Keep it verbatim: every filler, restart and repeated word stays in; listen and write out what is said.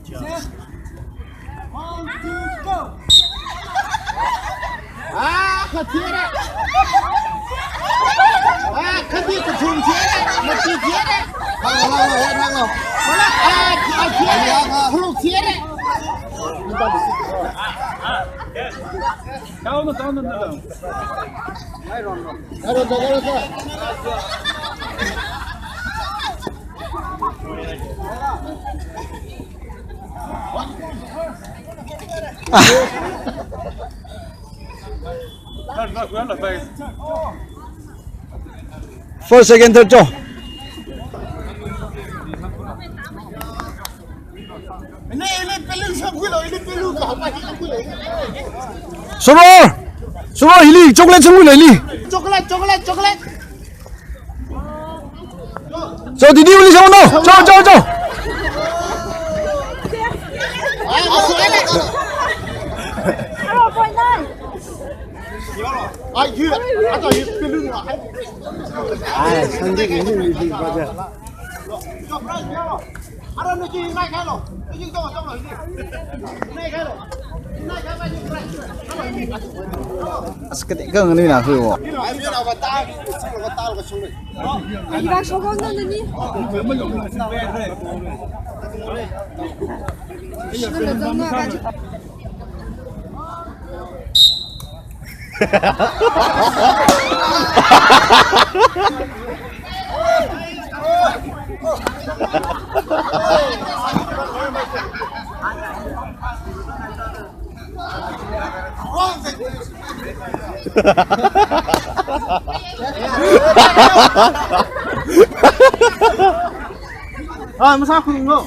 One, two, go. Ah, kachira. Ah, kadi kachum chira. Mati chira. Hang, hang, hang, hang, hang. Wala, ah, ah, chira. Hang, hang. Huluk chira. Down, down, down, down. First, second, third, cho. Suror! Suror, hili, chocolate sungkhuilo, hili. Chocolate, chocolate, chocolate. Cho, didi, uli, cho, no. Cho, cho, cho. Ai, yu, ata yu, balloon wa. Ai, sangdi, yu, yu, yu, yu. As, kateokha nganuina hui wo. Ah, masa khulung lo.